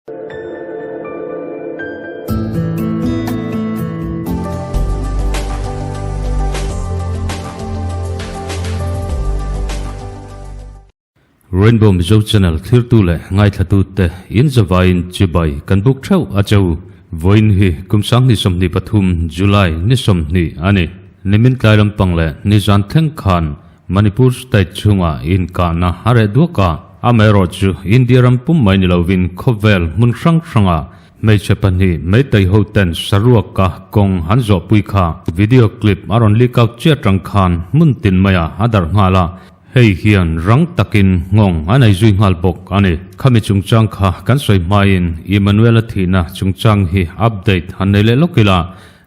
Rainbow Mizo Channel thlirtu leh ngaithlatute in zavaiin chibai kan buk theuh a cheu. Vawiin hi kum 2023 July ni 20 a ni. Nimin tlai lampang leh nizan thleng khan Manipur state chhungah inkahna a reh duak a, amaherawhchu India ram pum mai ni lovin khawvel hmun hrang hrangah hmeichhe pahnih Meitei hoten saruaka kawng an zawhpui kha video clip a rawn leak out chiah tang khan hmun tin maiah a darh nghal a, hei hian rang takin nghawng a nei zui nghal bawk a ni. Khami chungchang kha kan sawi hmain Emmanuel-a thihna chungchang hi update han nei leh lawk ila,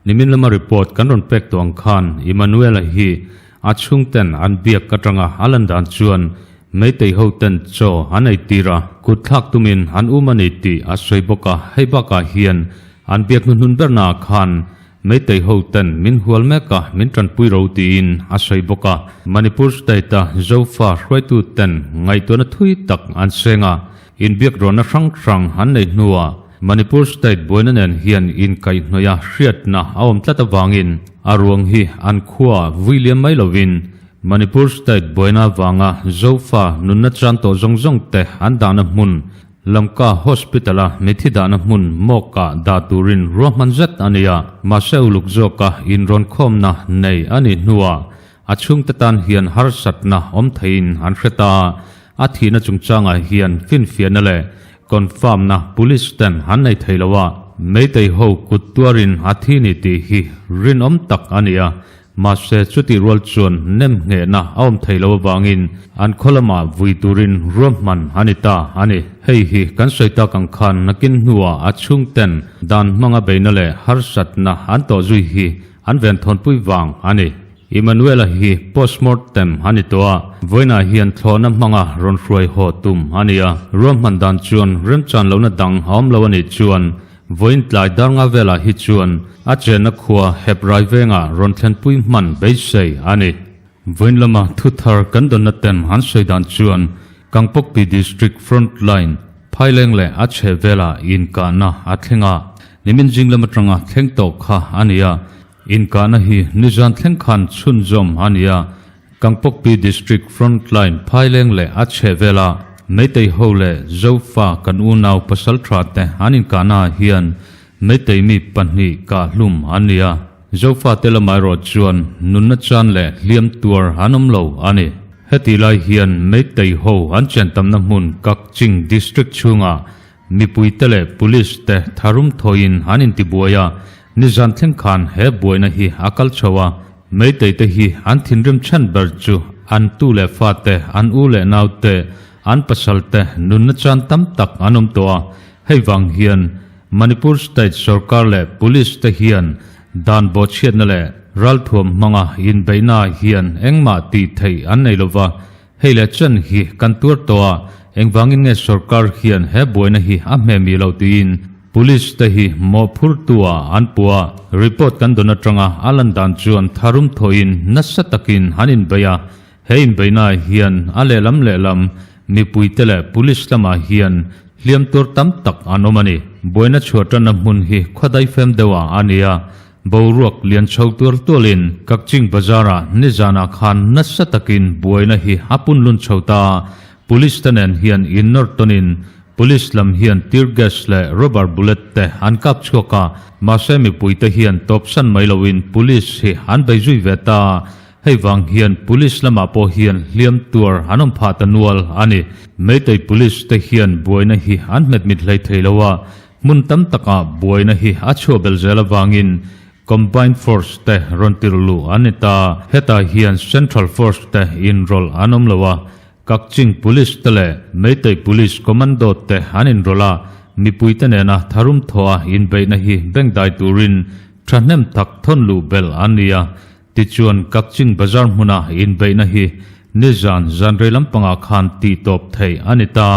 nimin lama report kan rawn pek tawh ang khan Emmanuel-a hi A chhungten an biak atanga a lan dan chuan Meitei hoten chaw an ei tir a, kut thlak tumin an um a ni tih a sawi bawk a, hei bakah hian an biak hnuhnun bernaah khan Meitei hoten min hual mek a, min tanpui ro tiin a sawi bawk a. Manipur state-a Zofa hruaituten ngaihtuahna thui tak an seng a, inbiak rawnna hrang hrang an nei hnuah Manipur state buaina nen hian inkaihhnawih a hriatna a awm tlat avangin a ruang hi an khua vui liam mai lovin Manipur state buaina avanga Zofa nunna chan tawh zawng zawng te an dahna hmun Lamka Hospital a mithi dahna hmun mawkah dah turin ruahman zet a ni a, mahse uluk zawka inrawnkhawmna nei a nih hnuah a chhungte tan hian harsatna awm theiin an hre ta. A thihna chungchangah hian finfiahna leh confirm-na police ten an nei thei lo a, Meitei ho kut tuarin a thi ni tih hi rinawm tak a ni a, mahse chutih rual chuan nem nghehna a awm thei lo avangin an khaw lamah vui turin ruahman a ni ta a ni. Hei hi kan sawi tak ang khan nakin hnuah a chhungten dan hmanga beihna leh harsatna an tawh zui hi an venthawnpui vang a ni. Emmanuel-a hi postmortem a ni tawh a, vawiinah hian thlawhna hmanga rawn hruai haw tum a ni a. Ruahman dan chuan remchan lohna dang a awm lo a nih chuan vawiin tlai dar nga velah hi chuan a chenna khua Hebrai vengah rawn thlenpui hman beisei a ni. Vawiin lama thuthar kan dawnna ten an sawi dan chuan Kangpokpi District Front Line Phaileng leh a chhehvelah inkahna a thleng a, nimin zing lam atanga thleng tawh kha a ni a. Inkahna hi nizan thleng khan chhunzawm a ni a, Kangpokpi District Frontline Phaileng leh a chhehvela Meitei ho leh Zofa kan unau pasal tha te an inkahna ah hian Meitei mi pahnih kah hlum an ni a, Zofa te lamah erawh chuan nunna chan leh hliam tuar an awm lo a ni. Hetih lai hian Meitei ho an chen tamna hmun Kakching District chhungah Mipuite leh Police te tharum thawiin an intibuai a, nizan thleng khan he buaina hi a kal chho a, Meitei te hi an thinrim chhan ber chu an tu leh fate, an u leh nau te, an pasal te nunna chan tam tak an awm tawh a, hei vang hian Manipur State sorkar leh Police te hian dan bawhchhiatna leh ralthuam hmanga inbeihna hian engmah tih theih an nei lova, Hei leh chen hi kan tuar tawh a, engvangin nge sorkar hian he buaina hi a hmeh mi lo tiin Police te hi mawhphurtu ah an puh a, report kan dawn atanga a lan dan chuan tharum thawhin nasa takin an inbei a, he inbeihna ah hian a lehlam lehlam mipui te leh Police lamah hian hliam tuar tam tak an awm a ni. Buaina chhuah tanna hmun hi khawdai fem deuh ah a ni a, Boruak lian chho tual tualin Kakching Bazar-ah nizanah khan nasa takin buaina hi a punlun chho ta a, Police te nen hian innawr tawnin Police lam hian tear gas leh rubber bullet te an kap chhuak a, mahse mipui te hian tawpsan mai loin Police hi an bei zui ve ta a, hei vang hian Police lamah pawh hian hliam tuar an awm phah ta nual a ni. Meitei Police te hian buaina hi an hmet mit hlei thei lo a, Hmun tam takah buaina hi a chhuah belh zel avangin Combined Force te rawn tirh luh an ni ta. Hetah hian Central Force te inrawlh an awm lo a, Kakching Police te leh Meitei Police Commando te an inrawlh a, mipuite nena tharum thawha inbeihna hi bengdai turin thahnem tak thawn luh belh an ni a. Tichuan Kakching Bazar hmuna inbeihna hi nizan zanrei lampangah khan tihtawp theih a ni ta.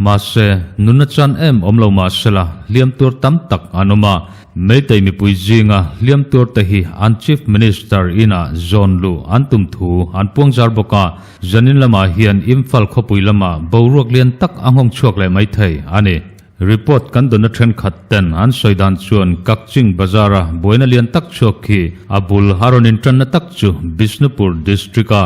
Mahse, nunna chan em awm lo mah sela hliam tuar tam tak an awm a. Meitei mipui zinga hliam tuar te hi an Chief Minister inah zawn luh an tum thu an puang zar bawk a. Zanin lamah hian Imphal khawpui lamah boruak lian tak a nghawng chhuak leh mai thei a ni. Report kan dawna thenkhat ten an sawi dan chuan Kakching Bazar-a buaina lian tak chhuak khi a bul a rawn intanna tak chu Bishnupur District-a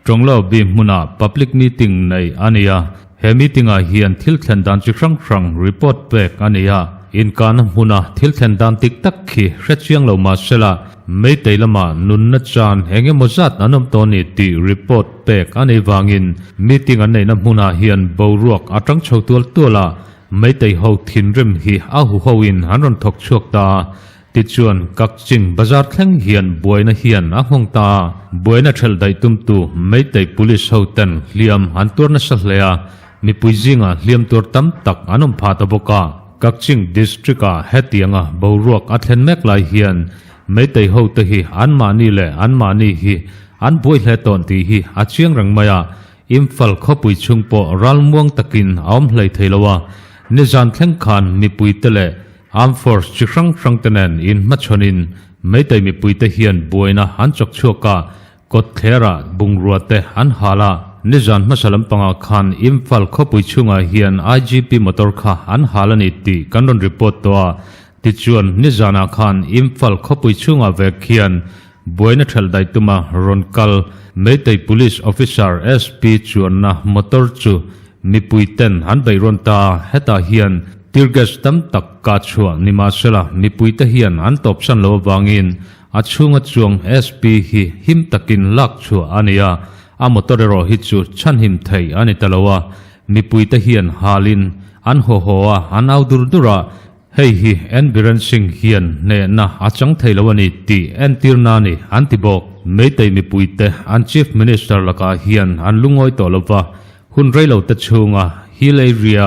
Tawnglobi hmuna public meeting neih a ni a. He meeting-ah hian thil thlen dan chi hrang hrang report pek a ni a. Inkahna hmuna thil thlen dan dik tak khi hre chiang lo mah sela, Meitei lamah nunna chan eng emaw zat an awm tawh a ni tih report pek a nei vangin meeting an neihna hmunah hian boruak a tang chho tual tual a, Meitei ho thinrim hi a huho in an rawn thawk chhuak ta a, tichuan Kakching bazar thleng hian buaina hian a nghawng ta a, buaina thelh daih tumtu Meitei police ho ten hliam an tuar nasa hle a, mipui zingah hliam tuar tam tak an awm phah ta bawk a. Kakching District-ah hetianga boruak a thlen mek lai hian Meitei hote hi anmahni leh anmahni hi an buai hle tawn tih hi a chiang reng mai a, Imphal khawpui chhung pawh ralmuang takin a awm hlei thei lo a, nizan thleng khan mipuite leh Armed Force chi hrang hrangte nen inhmachhawnin Meitei mipuite hian buaina an chawk chhuak a, Kawtthlerah bungrua te an hal a, nizan hmasa lampangah khan Imphal khawpui chhungah hian IGP motor kha an hal a ni tih kan rawn report tawh a, tichuan nizanah khan Imphal khawpui chhungah vek hian buaina thelh daih tuma rawn kal Meitei Police Officer SP chuanna motor chu mipui ten an beih rawn ta a, hetah hian tear gas tam tak kah chhuah ni mahsela mipui te hian an tawpsan lo avangin A chhunga chuang SP hi him takin lak chhuah a ni a, a motor erawh hi chu chhanhim theih a ni ta lo a, mipuite hian halin an haw haw a, an au dur dur a, hei hi N Biren Singh hian hnehna a chang thei lo a ni tih entirna a ni an ti bawk. Meitei mipuite an Chief Minister lakah hian an lungawi tawh lo va, Hun reilote chhunga Hill Area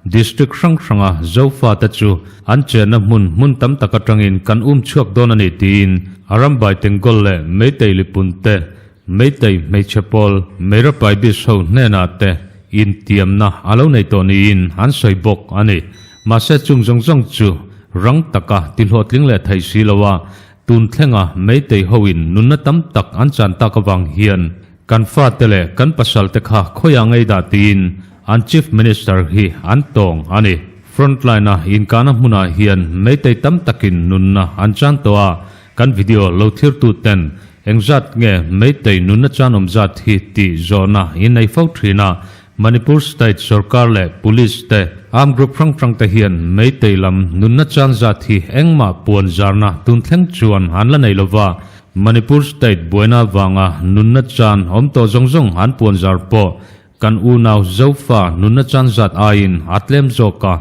District hrang hranga Zofate chu an chenna hmun hmun tam tak atangin kan um chhuak dawn a ni tiin Arambai Tengol leh Meitei Lipunte, Meitei Hmeichhe Pawl, Meirapai Bis ho hnenah te intiamna a lo nei tawh niin an sawi bawk a ni. Mahse chung zawng zawng chu rang taka tihlawhtling leh thei si lo a, tun thlenga Meitei hoin nunna tam tak an chan tak avang hian Kan fate leh kan pasalte kha khawiah ngei dah tiin an Chief Minister hi an tawng a ni. Frontline-a inkahna hmunah hian meitei tam takin nunna an chan tawh a, kan video lo thirtu ten engzat nge meitei nunna chan awm zat hi tih zawhna in nei fo thin a, Manipur State sorkar leh Police te, Armed Group hrang hrang te hian meitei lam nunna chan zat hi engmah puan zarna tun thleng chuan an la nei lova, Manipur State buaina vanga nunna chan awm tawh zawng zawng an puan zar pawh kan unau Zofa nunna chan zat aiin a tlem zawk a.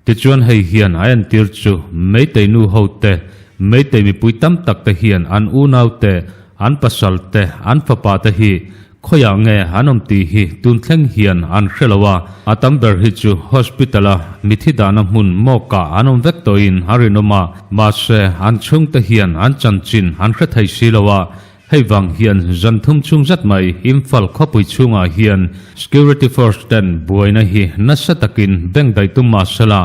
Tichuan hei hian a entir chu Meitei nu ho te, Meitei mipui tam tak te hian an unau te, an pasal te, an fapa te hi Khawiah nge an awm tih hi tun thleng hian an hre lo a, a tam ber hi chu hospital-a mithi dahna hmun mawkah an awm vek tawhin a rinawm a, mahse an chhungte hian an chanchin an hre thei si lo a, hei vang hian zan thum chhung zet mai Imphal khawpui chhungah hian security force ten buaina hi nasa takin beng daih tum mahsela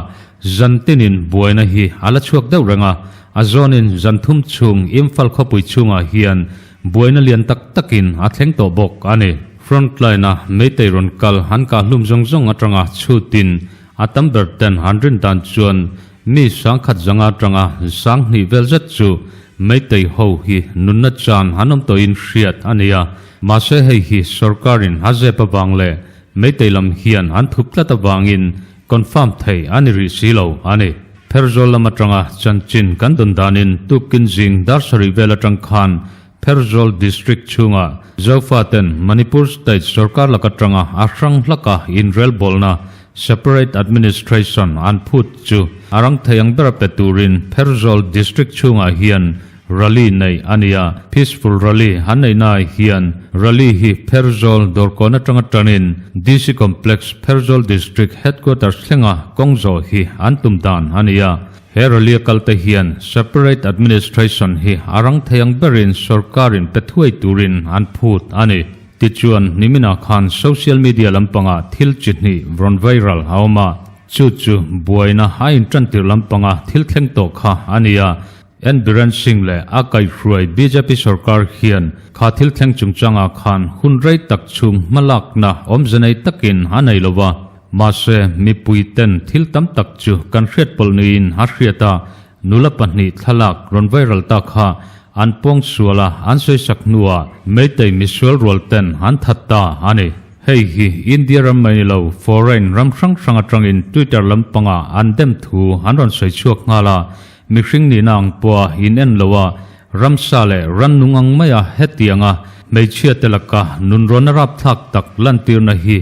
zan tinin buaina hi a la chhuak deuh reng a, a zawnin zan thum chhung Imphal khawpui chhungah hian Buaina lian tak takin a thleng tawh bawk a ni. Frontline-a Meitei rawn kal han kah hlum zawng zawng atanga chhutin a tam ber ten han rin dan chuan mi sangkhat zanga atanga sanghnih vel zet chu Meitei ho hi nunna chan han awm tawhin hriat a ni a. Mahse hei hi sorkarin a zep avang leh Meitei lam hian an thup tlat avangin confirm thei a ni rih si lo a ni. Pherzawl lam atanga chanchin kan dawn danin tukin zing dar sarih vel atang khan Pherzawl District chhunga Zofa ten Manipur State sorkar lak atanga a hrang hlaka inrelbawlna, Separate Administration, an phut chu a rang thei ang bera pe turin Pherzawl District chhungah hian Rally neih a ni a, Peaceful Rally han neihnaah hian Rally hi Pherzawl dawrkawn atanga tanin DC Complex, Pherzawl District Headquarters thlenga kawng zawh hi an tum dan a ni a. He rally a kalte hian Separate Administration hi a rang thei ang berin sorkarin pe thuai turin an phut a ni. Tichuan, niminah khan social media lampangah thil chi hnih rawn viral a awm a, chu chu buaina a intantir lampanga thil thleng tawh kha a ni a. N Biren Singh leh a kaihhruai bjp sorkar hian kha thil thleng chungchangah khan hun rei tak chhung hmalakna awmze nei takin a nei lo va. Mahse, mipui ten thil tam tak chu kan hriat pawlh niin a hriat a, nula pahnih thlalak rawn viral ta kha an pawng sual a, an sawisak hnuah Meitei misual rual ten an that ta a ni. Hei hi India ram mai ni lo, foreign ram hrang hrang atangin Twitter lampangah an dem thu an rawn sawi chhuak nghal a, mihring nihna ang pawha in en lo a, ramsa leh rannung ang maia hetianga hmeichhia te laka nunrawn a rapthlak tak lantirna hi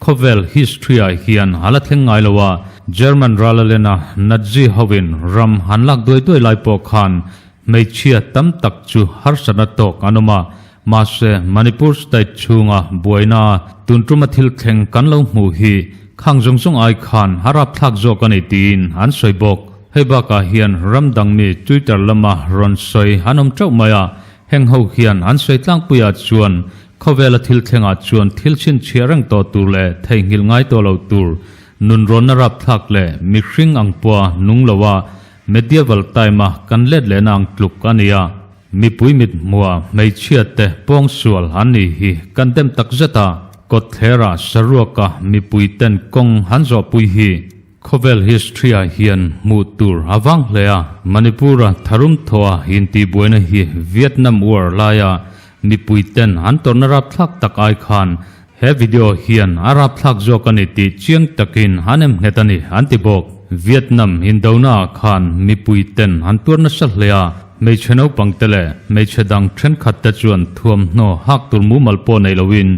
khawvel history-ah hian a la thleng ngai lo a, German ral a len a, Nazi hovin ram an lak duai duai lai pawh khan hmeichhia tam tak chu harsatna tawk an awm a, Mahse, Manipur state chhunga buaina tun tuma thil thleng kan lo hmuh hi khang zawng zawng ai khan a rapthlak zawk a ni tiin an sawi bawk. Hei bakah hian ram dang mi Twitter lama rawn sawi an awm teuh mai a, heng ho hian an sawi tlangpuiah chuan khawvela thil thlengah chuan thil chhinchhiah reng tawh tur leh theihnghilh ngai tawh lo tur nunrawnna rapthlak leh mihring ang pawha nung loa medieval time-a kan let lehna ang tluk a ni a. Mipui mit hmua hmeichhia te pawngsual an nih hi kan dem tak zet a, kawtthlera saruaka mipui ten kawng han zawhpui hi khawvel history ah hian hmuh tur a vang hle a. Manipur-a tharum thawha intihbuaina hi Vietnam War laia mipui ten an tawrhna rapthlak tak ai khan He video hian a rapthlak zawk a ni tih chiang takin an em nghet a ni, an ti bawk. Vietnam indona ah khan mipui ten an tuar nasa hle a, hmeichhe naupang te leh hmeichhe dang thenkhat te chuan thuamhnaw hak tur mumal pawh nei loin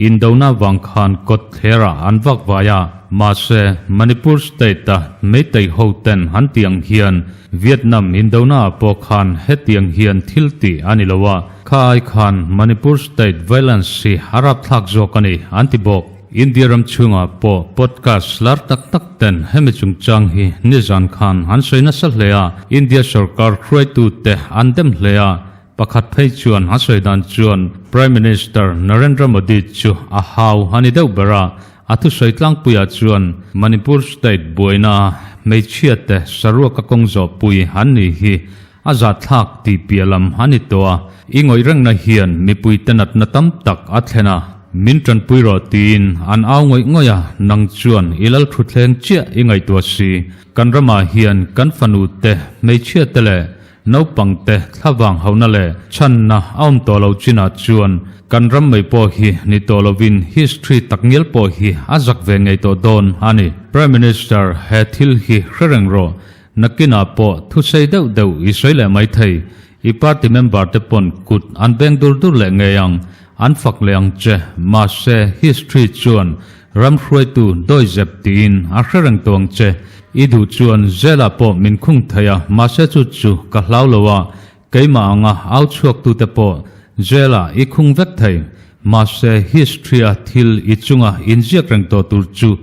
indona vang khan kawt thler ah an vak vai a. Mahse, Manipur state a Meitei ho ten an tih ang hian Vietnam indona ah pawh khan hetiang hian thil tih a ni lo a, Kha ai khan Manipur state violence hi a rapthlak zawk a ni, an ti bawk. India ram chhungah pawh podcast lar tak tak ten hemi chungchang hi nizan khan an sawi nasa hle a, India sorkar hruaitute an dem hle a, pakhat phei chuan a sawi dan chuan Prime Minister Narendra Modi chu a hau a ni deuh ber a, a thusawi tlangpuiah chuan Manipur state buaina hmeichhiate saruaka kawng zawhpui an ni hi A zahthlak tih piah lam a ni tawh a, i ngawih rengna hian mipuite natna tam tak a thlen a, min tanpui rawh tiin an au ngawih ngawih a, nang chuan i lal thutthleng chiah i ngaihtuah si. Kan ramah hian kan fanu te, hmeichhia te leh naupang te thlavang hauhna leh chhanna a awm tawh lo chinah chuan kan ram mai pawh hi ni tawh lovin history takngial pawh hi a zak ve ngei tawh dawn a ni. Prime Minister he thil hi hre reng rawh, Nakinah pawh thusei deuh deuh i sawi leh mai thei. I party member te pawn kut an beng dur dur leh ngei ang, an fak leh ang che. Mahse, history chuan ram hruaitu dawi zep tiin a hre reng tawh ang che. I duh chuan jail-ah pawh min khung thei a, mahse chu chu ka hlau lo a, keimah anga au chhuaktute pawh jail-ah i khung vek thei. Mahse, history-a thil i chunga inziak reng tawh tur chu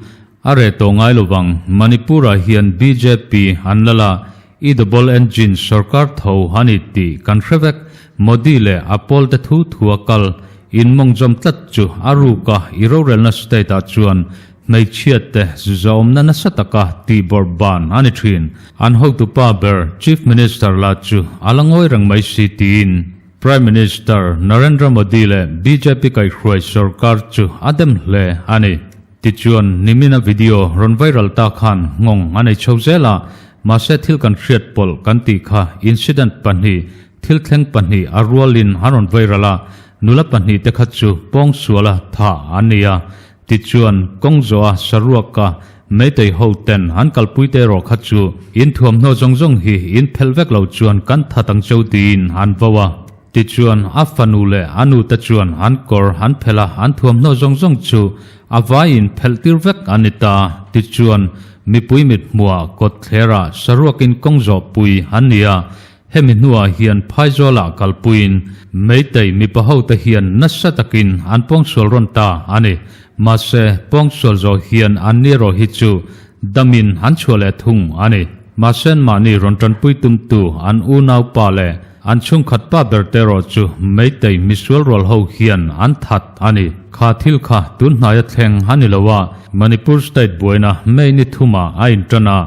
A reh tawh ngai lovang, Manipur-ah hian bjp an lal a, i double engine sorkar tho a ni tih kan hre vek. Modi leh a pawlte thu thu a kal in mawngzawm tlat chu a ruk a, i rorelna state-ah chuan hmeichhiate zawmna nasa taka tihbawrh ban a ni thin. An hotupa ber Chief Minister lah chu a la ngawi reng mai si tiin Prime Minister Narendra Modi leh bjp kaihhruai sorkar chu a dem hle a ni. Tichuan, nimina video rawn viral ta khan nghawng a nei chho zel a, mahse thil kan hriat pawlh kan tih kha incident pahnih, thil thleng pahnih a rualin an rawn viral a, nula pahnih te kha chu pawngsuala thah an ni a. Tichuan, kawng zawha saruaka Meitei ho ten an kalpui te erawh kha chu in thuamhnaw zawng zawng hi in phelh vek lo chuan kan that ang cheu tiin an vo a. Tichuan, a fanu leh a nute chuan an kawr an phelh a, an thuamhnaw zawng zawng chu a vaiin phelh tir vek an ni ta. Tichuan, mipui mit hmuhah kawtthlerah saruakin kawng zawhpui an ni a, hemi hnuah hian Phaizawlah kalpuiin Meitei mipa hote hian nasa takin an pawngsual rawn ta a ni. Mahse, pawngsual zawh hian an ni erawh hi chu damin an chhuah leh thung a ni. Mahse, anmahni rawn tanpui tumtu an unaupa leh An chhungkhat pa ber te erawh chu Meitei misual rual ho hian an that a ni. Kha thil kha tun hnaia thleng a ni lo a, Manipur state buaina May ni thumah a intan a,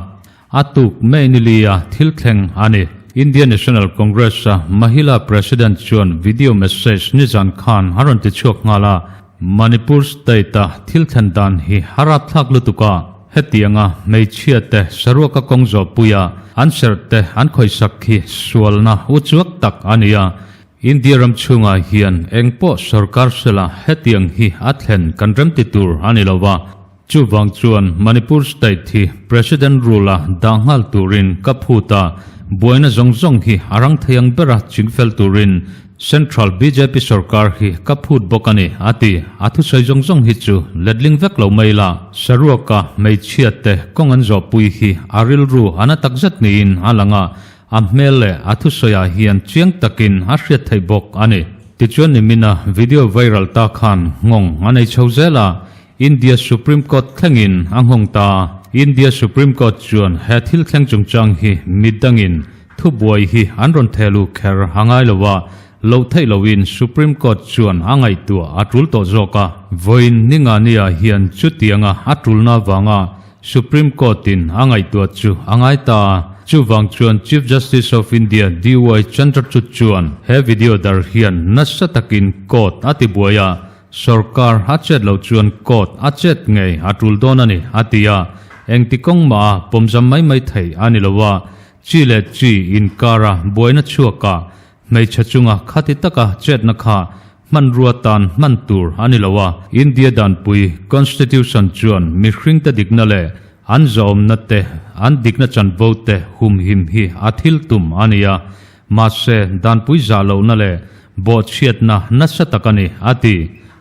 a tuk May ni lia thil thleng a ni. India National Congress-a Mahila President chuan video message nizan khan a rawn ti chhuak nghal a. Manipur state-a thil thlen dan hi a rapthlak lutuk a, hetianga hmeichhiate saruaka kawng zawhpuia an serhte an khawihsak hi sualna uchuak tak a ni a. India ram chhungah hian engpawh sorkar sela hetiang hi a thlen kan remti tur a ni lo va. Chuvang chuan Manipur state hi President rule-a dah nghal turin ka phut a, buaina zawng zawng hi a rang thei ang bera chingfel turin Central bjp sorkar hi ka phut bawk a ni, a ti. A thusawi zawng zawng hi chu letling vek lo mai la. Saruaka hmeichhia te kawng an zawhpui hi a rilru a na takzet niin a lang a, a hmel leh a thusawiah hian chiang takin a hriat theih bawk a ni. Tichuan nimina video viral ta khan nghawng a nei chho zel a, India Supreme Court thlengin a nghawng ta. India Supreme Court chuan he thil thleng chungchang hi midangin thubuai hi an rawn thehluh kher a ngai lo a, loh theih loin Supreme Court chuan a ngaihtuah a tul tawh zawk a. Vawiin Ningani-ah hian chutianga a tulna avanga Supreme Court-in a ngaihtuah chu a ngai ta. Chuvang chuan Chief Justice of India DY Chandrachud chuan he video dar hian nasa takin court a tibuai a, Sorkar a chet loh chuan court a chet ngei a tul dawn a ni, a ti a. Engti kawng mah a pawmzam mai mai thei a ni lo a, chi leh chi inkara buaina chhuaka hmeichhe chunga khati taka chetna kha hmanrua tan hman tur a ni lo a. India danpui, Constitution, chuan mihringte dikna leh an zawmna te, an dikna chanvo te humhim hi a thil tum a ni a. Mahse, danpui zah lohna leh bawhchhiatna nasa tak a ni, a ti.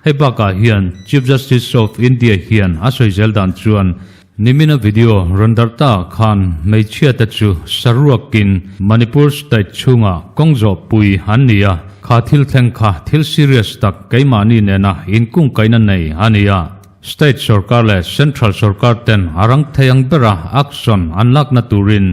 Hei bakah hian Chief Justice of India hian a sawi zel dan chuan nimina video rawn darh ta khan hmeichhiate chu saruakin Manipur state chhungah kawng zawhpui an ni a, kha thil thleng kha thil serious tak keimahni nena inkungkaihna nei a ni a. State sorkar leh Central sorkar ten a rang thei ang bera action an lakna turin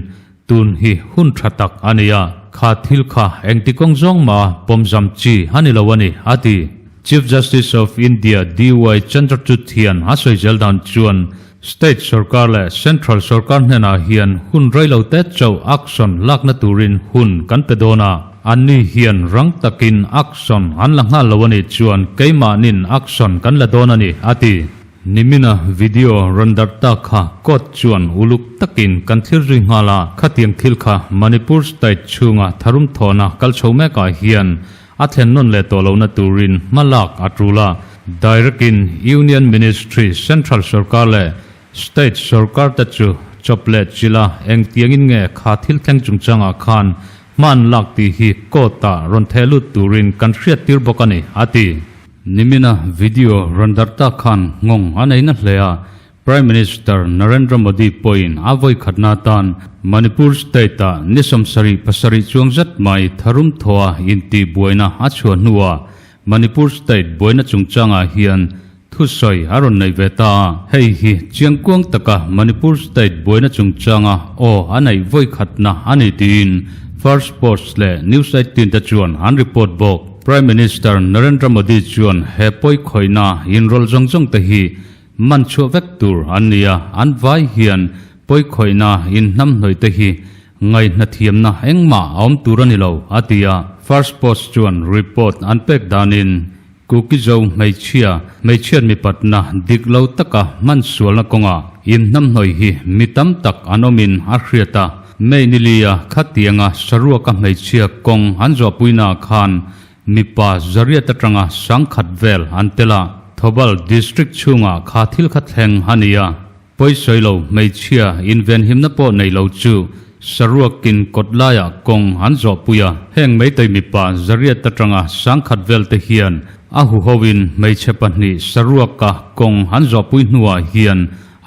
Tun hi hun tha tak a ni a, kha thil kha engti kawng zawng mah pawmzam chi a ni lo a ni, a ti. Chief Justice of India DY Chandrachud hian a sawi zel dan chuan State sorkar leh Central sorkar hnenah hian hun reilo te chauh action lakna turin hun kan pe dawn a, anni hian rang takin action an la nghal lo a nih chuan keimahnin action kan la dawn a ni, a ti. Nimina video rawn darh tak kha court chuan uluk takin kan thlir zui nghal a, khatiang thil kha Manipur state chhunga tharum thawhna kal chho mekah hian a thlen nawn leh tawh lohna turin hma lak a tul a. Direct in Union Ministry, Central sorkar leh State sorkar te chu chawp leh chilh a, engtiangin nge kha thil thleng chungchangah khan hma an lak tih hi court ah rawn theh lut turin kan hriattir bawk a ni, a ti. Nimina video rawn darh tak khan nghawng a nei na hle a, Prime Minister Narendra Modi pawhin a vawi khatna atan Manipur state-ah ni 77 chuang zet mai tharum thawha intihbuaina a chhuah hnuah Manipur state buaina chungchangah hian thusawi a rawn nei ve ta a. Hei hi chiangkuang taka Manipur state buaina chungchanga aw a neih vawi khatna a ni tiin First Post leh News 18 te chuan an report bawk. Prime Minister Narendra Modi chuan he pawi khawihna inrawlh zawng zawng te hi man chhuah vek tur an ni a, an vai hian pawi khawihna inhnamhnawih te hi ngaihna thiamna engmah a awm tur a ni lo, a ti a. First Post chuan report an pek danin Kukizo hmeichhia, hmeichhiat mipatna dik lo taka hman sualna kawngah inhnamhnawih hi mi tam tak an awmin a hriat a. May nilia khatianga saruaka hmeichhia kawng an zawhpuinaah khan mipa zariat atanga sangkhat vel an tel a, Thoubal District chhungah kha thil kha thleng a ni a, pawisawi lo hmeichhia invenhimna pawh nei lo chu saruakin kawt laiah kawng an zawhpui a, heng meitei mipa zariat atanga sangkhat vel te hian a huhoin hmeichhe pahnih saruaka kawng an zawhpui hnuah hian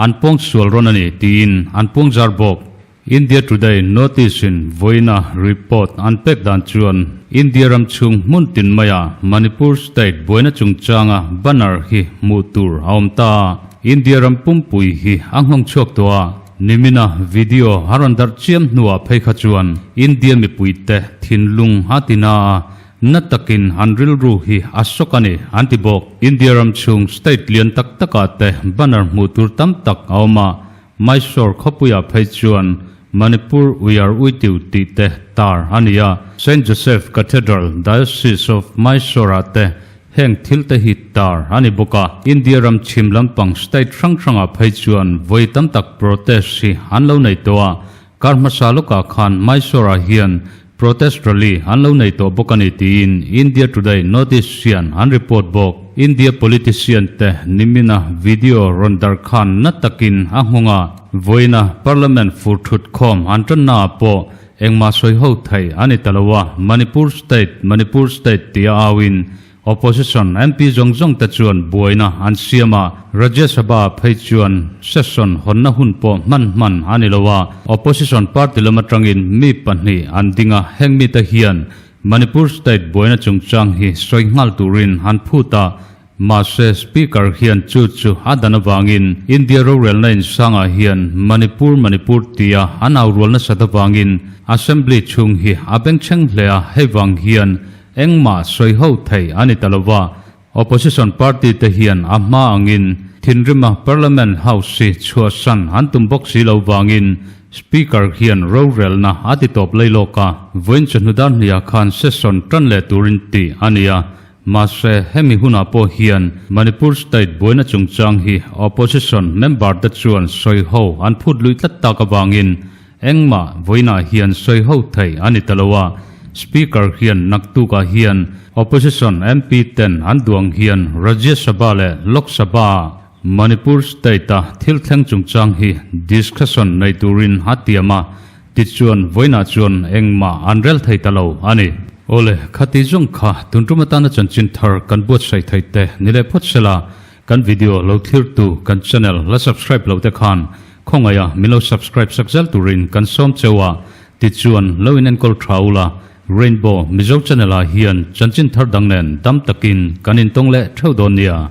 an pawngsual rawn a ni tiin an puangzar bawk. India Today notice-in vawiina report an pek dan chuan India ram chhung hmun tin maiah Manipur state buaina chungchanga banner hi hmuh tur a awm ta a, India ram pumpui hi a nghawng chhuak tawh a, nimina video a rawn darh chiam hnuah phei kha chuan India mipuite thinlung a ti na a, na takin an rilru hi a sawk a ni an ti bawk. India ram chhung state lian tak takah te banner hmuh tur tam tak a awm a, Mysore khawpuiah phei chuan Manipur Uiar Uitiu tih te tar a ni a, Saint Joseph Cathedral, Diocese of Mysore-ah te Heng thil te hi tar a ni bawk a, India ram chhim lampang state hrang hrangah phei chuan vawi tam tak protest hi an lo nei tawh a, kar hmasa lawkah khan Mysore-ah hian protest rally an lo nei tawh bawk a ni tiin India Today Notice hian an report bawk. India politician te nimina video rawn darh khan na takin a nghawng a, vawiina Parliament fur thut khawm an tannaah pawh Engmah sawi ho thei a ni ta lo a, Manipur State, Manipur State tia auin Opposition MP zawng zawng te chuan buaina an siam a, Rajya Sabha phei chuan session hawnna hun pawh hman hman a ni lo a, Opposition party lam atangin mi pahnih an ding a, heng mite hian Manipur State buaina chungchang hi sawi nghal turin an phut a, Mahse, Speaker hian chu chu a dan avangin India rorelna insangah hian Manipur Manipur tia an au rual nasat avangin Assembly chhung hi a bengchheng hle a, hei vang hian engmah sawi ho thei a ni ta lo va. Opposition party te hian a hma angin thinrima Parliament House hi chhuahsan an tum bawk si lo vangin Speaker hian rorelna a ti tawp lei lawk a, vawiin chawhnu dar hniah khan session tan leh turin tih a ni a. Mahse, hemi hunah pawh hian Manipur state buaina chungchang hi opposition member te chuan sawi ho an phut lui tlat tak avangin engmah vawiinah hian sawi ho thei a ni ta lo a. Speaker hian naktukah hian opposition MP ten an duang hian Rajya Sabha leh Lok Sabha ah Manipur state a thil thleng chungchang hi discussion nei turin a tiam a. Tichuan, vawiinah chuan engmah an rel thei ta lo a ni. Awle, khati zawng kha tun tum atana chanchin thar kan buatsaih thei te ni leh phawt sela, kan video lo thlirtu kan channel la subscribe lo te khan khawngaiha min lo subscribe sak zel turin kan sawm cheu a, tichuan lo in enkawl tha ula, Rainbow Mizo channel ah hian chanchin thar dang nen dam takin kan intawng leh theuh dawn nia.